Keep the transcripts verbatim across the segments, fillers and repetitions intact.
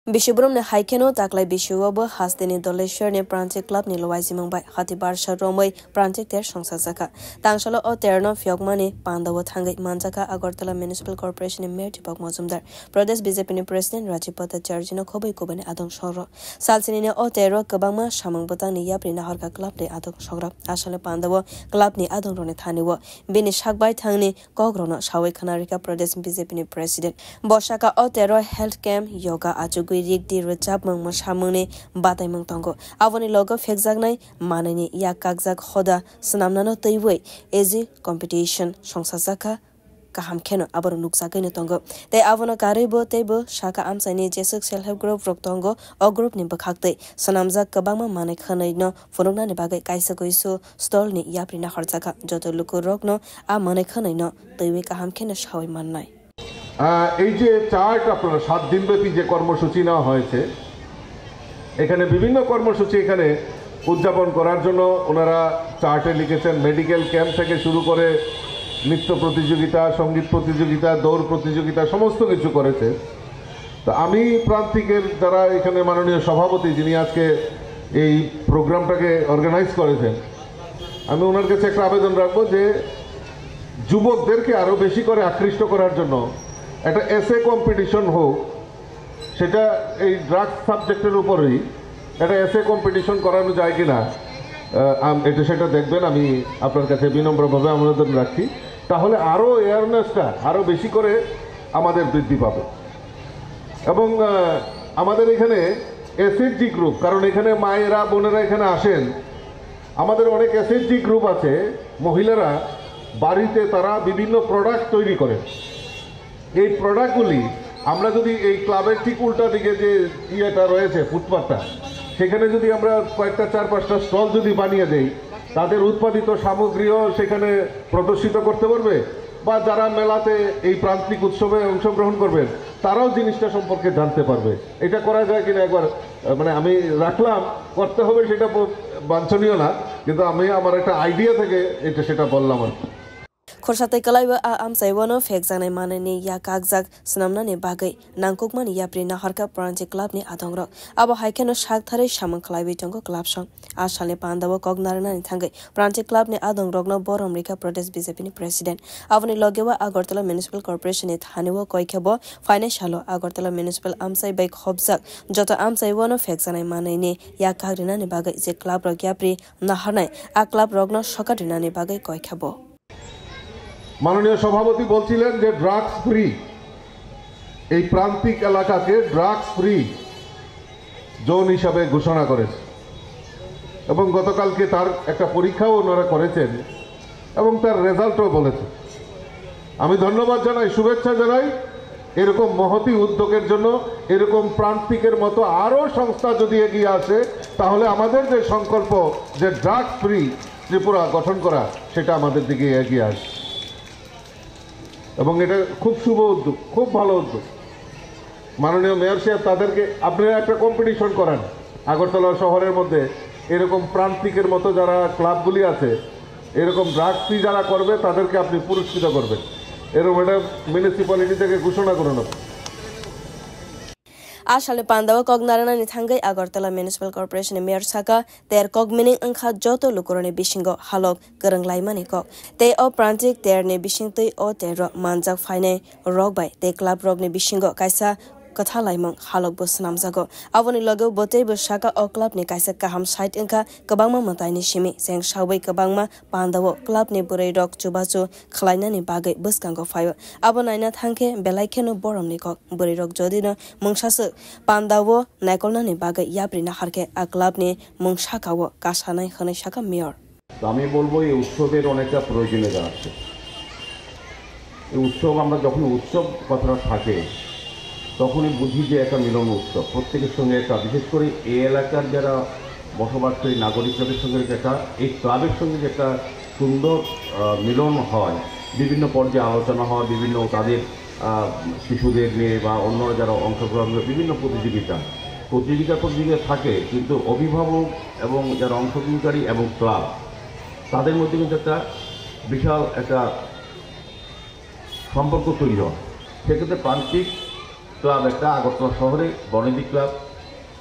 Bisibrumni hai kheno taklai bisio bo hasteni Doleshwarni Pranchik Clubni luaijimung bai hati barsa romwi Pranchik ter songsajakha. Tangsalo o terno phiyokmani pandao thangwi manjakha Agartala Municipal Corporation ni Mayor Deepak Majumdar, Pradesh B J P ni President Rajiv Bhattacharjee no khobwi kubani adong soro. Salsinini o tero kwbangma samung bwtangni yapri nahorkha clubni adong sogrok. Asale pandao clubni adongrokni thanio bini sakbai thangni kokrokno sawi khna rikha Pradesh B J P ni President. Bo saka o tero health camp, yoga achugwi rikdi rwchapmung mwsamungni bataimung tongo. Aboni logo phekjaknai manwini yak kakjak hoda swnamnano twiwi A G competition songsajakha kaham kheno aborok nukjagwino tongo. Tei abono karwibo teibo saka amchaini jeswk self help group rok tongo, o group ni bwkhaktwi swnamjak kwbangma manwi khwnwino phunuknani bagwi kaisa kuisu stall ni yapri nahorjakha. Joto lukurokno a manwi khwnwino twiwi kaham kheno sawi mannai. আহ, এই যে চার্ট আপনারা সাত দিনব্যাপী যে কর্মসূচি নেওয়া হয়েছে, এখানে বিভিন্ন কর্মসূচি এখানে উদযাপন করার জন্য ওনারা চার্টে লিখেছেন। মেডিকেল ক্যাম্প থেকে শুরু করে নৃত্য প্রতিযোগিতা, সঙ্গীত প্রতিযোগিতা, দৌড় প্রতিযোগিতা, সমস্ত কিছু করেছে। তো আমি প্রান্তিকের যারা এখানে মাননীয় সভাপতি, যিনি আজকে এই প্রোগ্রামটাকে অর্গানাইজ করেছেন, আমি ওনার কাছে একটা আবেদন রাখবো যে যুবকদেরকে আরও বেশি করে আকৃষ্ট করার জন্য একটা এসে কম্পিটিশন হোক। সেটা এই ড্রাগস সাবজেক্টের উপরেই একটা এসে কম্পিটিশন করানো যায় কি না, আহ, আম-, এটা সেটা দেখবেন। আমি আপনার কাছে বিনম্রভাবে অনুরোধ রাখছি, তাহলে আরও অ্যাওয়ারনেসটা আরও বেশি করে আমাদের বৃদ্ধি পাবে। এবং আহ, আমাদের এখানে এসএইচজি গ্রুপ, কারণ এখানে মায়েরা বোনেরা এখানে আসেন, আমাদের অনেক এসএইচজি গ্রুপ আছে, মহিলারা বাড়িতে তারা বিভিন্ন প্রোডাক্ট তৈরি করেন। এই প্রোডাক্টগুলি আমরা যদি এই ক্লাবের ঠিক উল্টা দিকে যে ইয়েটা রয়েছে, ফুটপাতটা, সেখানে যদি আমরা কয়েকটা চার পাঁচটা স্টল যদি বানিয়ে দেই, তাদের উৎপাদিত সামগ্রীও সেখানে প্রদর্শিত করতে পারবে, বা যারা মেলাতে এই প্রান্তিক উৎসবে অংশগ্রহণ করবেন, তারাও জিনিসটা সম্পর্কে জানতে পারবে। এটা করা যায় কিনা একবার, আহ, মানে আমি রাখলাম, করতে হবে সেটা ব-, বাঞ্ছনীয় না, কিন্তু আমি আমার একটা আইডিয়া থেকে এটা সেটা বললাম আর কি। Khorsa tei kwlaibo a amchaiwano phekjaknai manwini yak kakjak swnamnani bagwi nangkukmani yapri naharkha Pranchik Clubni adongrok. Abo hai kheno sak tharwi samung khlaiwi tongo club song. A salni pandao kok narwknani thangwi Pranchik Clubni adongrokno borom rikha Pradesh B J P ni President. Aboni logeo Agartala Municipal Corporation ni thanio koi khe bo phainai salo Agartala Municipal amchai bai khopjak joto amchaiwano phekjaknai manwini yak kak rinani bagwi je club rok yapri naharnai, a club rokno sokat rinani bagwi koi khe bo. মাননীয় সভাপতি বলছিলেন যে drugs free, এই প্রান্তিক এলাকাকে drugs free zone হিসাবে ঘোষণা করেছে, এবং গতকালকে তার একটা পরীক্ষাও ওনারা করেছেন এবং তার রেজাল্টও বলেছে। আমি ধন্যবাদ জানাই, শুভেচ্ছা জানাই এরকম মহতী উদ্যোগের জন্য। এরকম প্রান্তিকের মতো আরও সংস্থা যদি এগিয়ে আসে, তাহলে আমাদের যে সংকল্প, যে ড্রাগস ফ্রি ত্রিপুরা গঠন করা, সেটা আমাদের দিকে এগিয়ে আসবে। এবং এটা খুব শুভ উদ্যোগ, খুব ভালো উদ্যোগ। মাননীয় মেয়র সাহেব, তাদেরকে আপনারা একটা কম্পিটিশন করান আগরতলা শহরের মধ্যে, এরকম প্রান্তিকের মতো যারা ক্লাবগুলি আছে, এরকম ড্রাগস ফ্রি যারা করবে, তাদেরকে আপনি পুরস্কৃত করবেন। এরকম একটা মিউনিসিপ্যালিটি থেকে ঘোষণা করুন আপনি। A salni pandao kok narwknani thangwi Agartala Municipal Corporation ni Mayor saka, ter kok mining wngkha joto lukurokni bisingo halok kwrwng laimani kok. Tei o pranchik terni bisingtwi o tero manjak phainai rok bai tei club rokni bisingo kaisa kwthalaimung halokbo swnamjago. Aboni logeo bo teibo saka o clubni kaisa kaham side wngkha kwbangma mwtaini simi cheng saui kwbangma pandao clubni bwrwi rok chubachu khwlainani bagwi bwskango phaio. Abo naina thangkhe belai kheno boromni kok. Bwrwi rok jodino mungsa swk pandao naikolnani bagwi yapri naharkhe a clubni mung sakao kasanai hwnwi saka Mayor. তো আমি বলবো এই উৎসবের অনেকটা প্রয়োজনীয়তা আছে। এই উৎসব আমরা যখন উৎসব কথাটা থাকে তখনই বুঝি যে একটা মিলন উৎসব, প্রত্যেকের সঙ্গে একটা, বিশেষ করে এই এলাকার যারা বসবাসকারী নাগরিক তাদের সঙ্গে একটা, এই ক্লাবের সঙ্গে যে একটা সুন্দর আহ, মিলন হয়, বিভিন্ন পর্যায়ে আলোচনা হয়, বিভিন্ন তাদের আহ, শিশুদের নিয়ে বা অন্যরা যারা অংশগ্রহণ করে বিভিন্ন প্রতিযোগিতা প্রতিযোগিতা প্রতিযোগিতা থাকে, কিন্তু অভিভাবক এবং যারা অংশগ্রহণকারী এবং ক্লাব তাদের মধ্যে কিন্তু একটা বিশাল একটা সম্পর্ক তৈরি হয়। সেক্ষেত্রে প্রান্তিক ক্লাব একটা আগরতলা শহরে, বনেদি ক্লাব।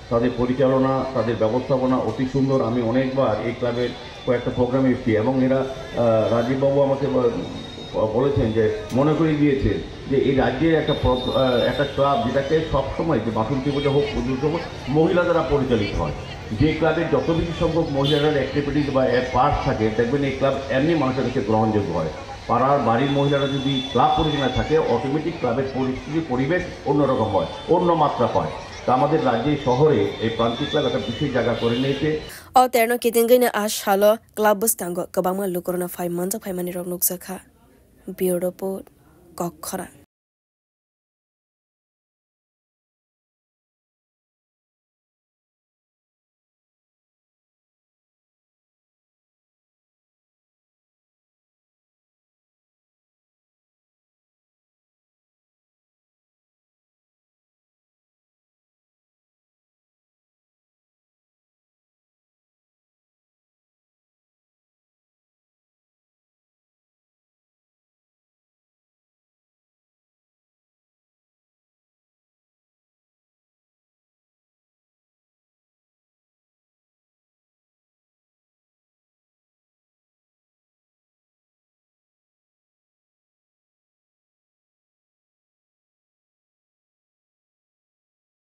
তাদের পরিচালনা, তাদের ব্যবস্থাপনা অতি সুন্দর। আমি অনেকবার এই ক্লাবের কয়েকটা প্রোগ্রামে এসেছি এবং এরা, আহ, রাজীববাবু আমাকে ব-, বলেছেন যে, মনে করিয়ে দিয়েছে যে এই রাজ্যের একটা প্র-, আহ, একটা ক্লাব যেটাকে সবসময়, যে বাসন্তী পূজা হোক, পুজো উৎসব হোক, মহিলা দ্বারা পরিচালিত হয়। যে ক্লাবে যত বেশি সংখ্যক মহিলাদের অ্যাক্টিভিটিস বা পার্ট থাকে, দেখবেন এই ক্লাব এমনি মানুষের কাছে গ্রহণযোগ্য হয়। পাড়ার বাড়ির মহিলারা যদি ক্লাব পরিচালনায় থাকে, অটোমেটিক ক্লাবের পরিস্থিতি, পরিবেশ অন্যরকম হয়, অন্য মাত্রা পায়। তা আমাদের রাজ্যে, শহরে এই প্রান্তিক ক্লাব একটা বিশেষ জায়গা করে নিয়েছে। O terno kitingwino a salo club bwskango kwbangma lukurokno phai manjak phaimani rok nukjakha. Bureau Report, Kokkhorang.